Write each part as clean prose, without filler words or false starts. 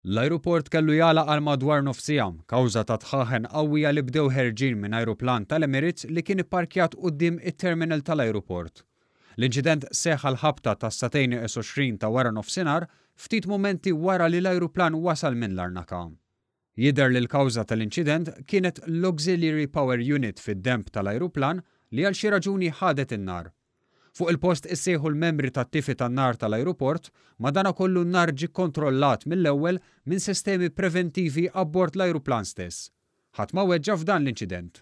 L-ajruport kellu jagħlaq għal madwar nofs siegħa kawża ta' dħaħen qawwija li bdew ħerġin minn ajruplan tal-Emirates li kien ipparkjat quddiem it-terminal tal-ajruport. L-inċident seħħ għall-ħabta tas-sagħtejn nieqes 20 ta' waranofsinhar, ftit mumenti wara li l-ajruplan wasal minn Larnaca. Jidher li l-kawża tal-inċident kienet l-auxiliary power unit fid-denb tal-ajruplan li għal xi raġuni ħadet in-nar. Fuq il-post issejħu l-membri tat-tifi tan-nar tal-ajruport, madanakollu n-nar ġie kkontrollat mill-ewwel minn sistemi preventivi abbord l-ajruplan stess. Ħadd ma weġġa' f'dan l-inċident.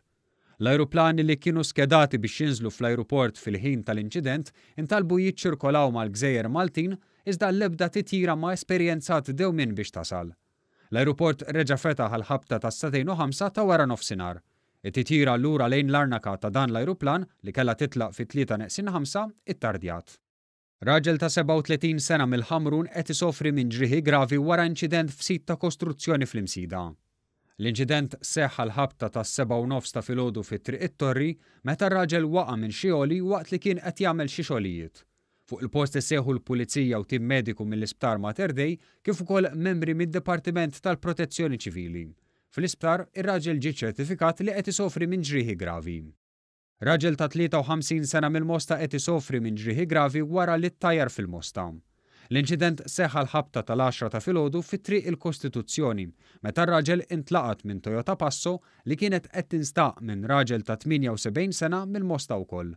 L-ajruplani li kienu skedati biex jinżlu fl-ajruport fil-ħin tal-inċident intalbu jiċċirkolaw mal-gżejjer Maltin iżda l-ebda titjira ma esperjenzat dewmien biex tasal. L-ajruport reġa' fetaħ għall-ħabta tas-sagħtejn u ħamsa ta' waranofsinhar. It-titjira lura lejn Larnaca ta' dan l-ajruplan, li kellha titlaq fit-tlieta neqsin ħamsa, ittardjat. Raġel ta' 37 sena mill-Ħamrun qed isofri minn ġrieħi gravi wara inċident f'sit ta' kostruzzjoni fl-Imsida. L-inċident seħħ għall-ħabta tas-sebgħa u nofs ta' filgħodu fi Triq it-Torri meta r-raġel waqa' minn xi għoli waqt li kien qed jagħmel xi xogħlijiet. Fuq il-post issejħu l-Pulizija u tim mediku mill-Isptar Mater Dei kif ukoll membri mid-Dipartiment tal-Protezzjoni Ċivili. Fl-isptar, ir-raġel ġie ċċertifikat li qed isofri minn ġrieħi gravi. Raġel ta' 53 sena mill-Mosta qed isofri minn ġrieħi gravi wara li ttajjar fil-Mosta. L-inċident seħħ għall-ħabta tal-għaxra ta' filgħodu fi Triq il-Kostituzzjoni meta r-raġel intlaqat minn Toyota Passo li kienet qed tinstaq minn raġel ta' 78 sena mill-Mosta wkoll.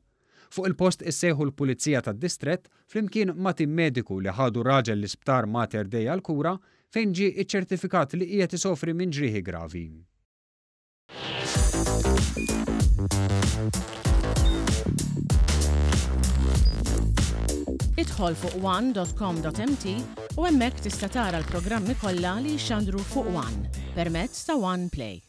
Fuq il-post issejħu l-Pulizija tad-Distrett flimkien ma' tim mediku li ħadu r-raġel l-Isptar Mater Dei għall-kura fejn ġie iċċertifikat li qiegħed isofri minn ġrieħi gravi. Idħol fuq one.com.mt u hemmhekk tista' tara l-programmi kollha li jixxandru fuq One permezz ta' One Play.